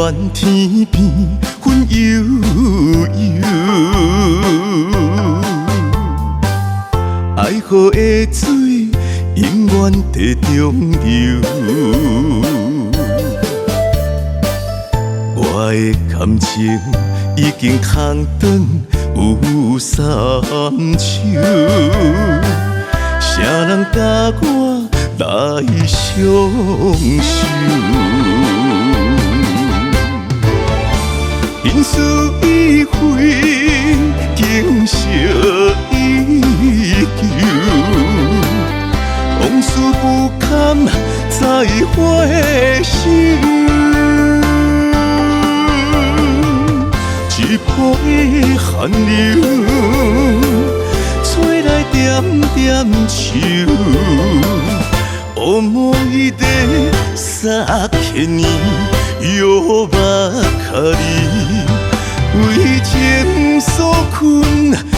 願天邊阮悠悠，愛河的水永遠在中流。我的感情已經空轉有三秋，誰人共我來相守？情絲已非，景色依舊，往事不堪再回首。一波的寒流，吹來點點愁。思い出酒に酔ばかり，為情所困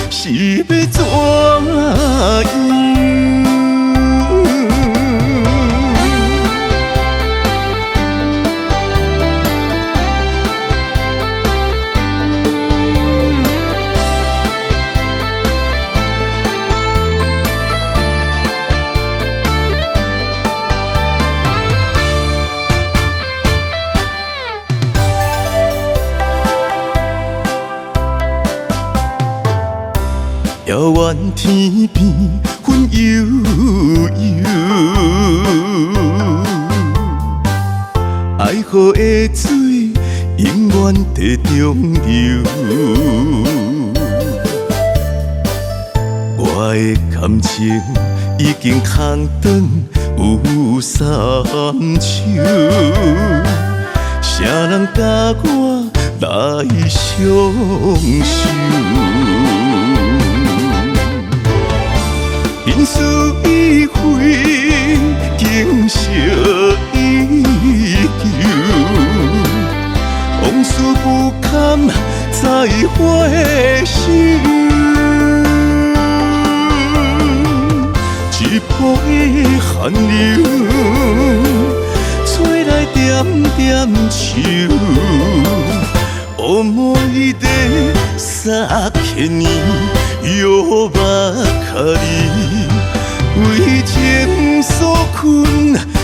是欲怎樣？遙遠天邊，阮悠悠。愛河的水永遠在中流。我的感情已經空轉有三秋，誰人共我來相守？情絲已非，景色依舊，往事不堪再回首。一波的寒流，吹來點點愁。思い出酒に酔ばかり，為情所困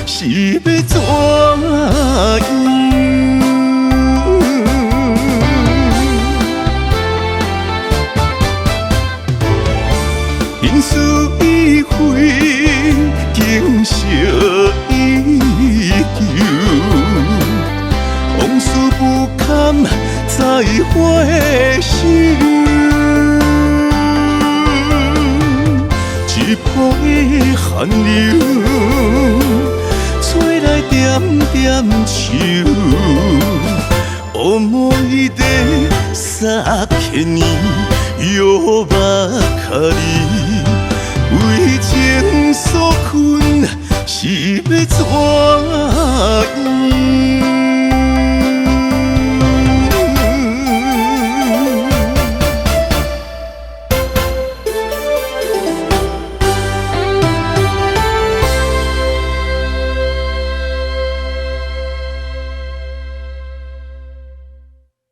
是欲怎樣？情絲已非，景色依舊，往事不堪再回首。一波的寒流，吹來點點愁。思い出酒に酔ばかり，為情所困是欲怎樣？